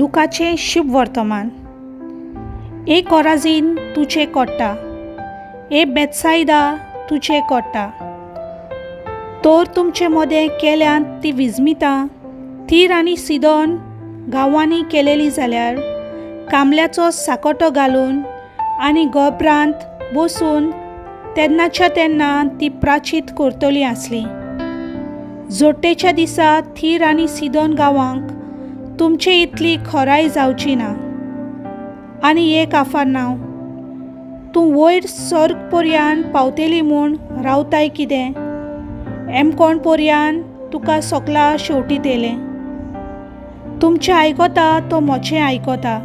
लुकाचें शुभ वर्तमान. ए कोराझीन, तुजें कोट्टा, ए बेत्सायदा, तुजें कोट्टा. तर तुमचे मदें केल्यांत ती विजमितां थीर आनी सिदोन गांवांनी केलेली जाल्यार कामल्याचो साकोटो घालून आनी गोबरांत बसून तेन्नाच्या तेन्ना ती प्राचीत करतली आसली. जोडटेच्या दिसा थीर आनी सिदोन गांवांक तुमचे इतली खोराय जावची ना. आनी एक आफार नांव, तूं वयर सर्ग पर्यान पावतली म्हूण रावताय कितें? एमकोण पर्यान तुका सोकला शेवटीतलें. तुमचें आयकता तो म्हजें आयकता,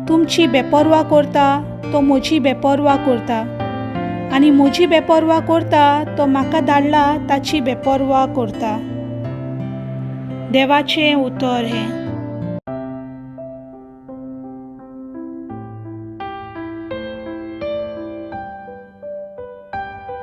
तुमची बेपर्वा करता तो म्हजी बेपर्वा करता, आनी म्हजी बेपर्वा करता तो म्हाका धाडला ताची बेपर्वा करता. देवाचें उतर हें.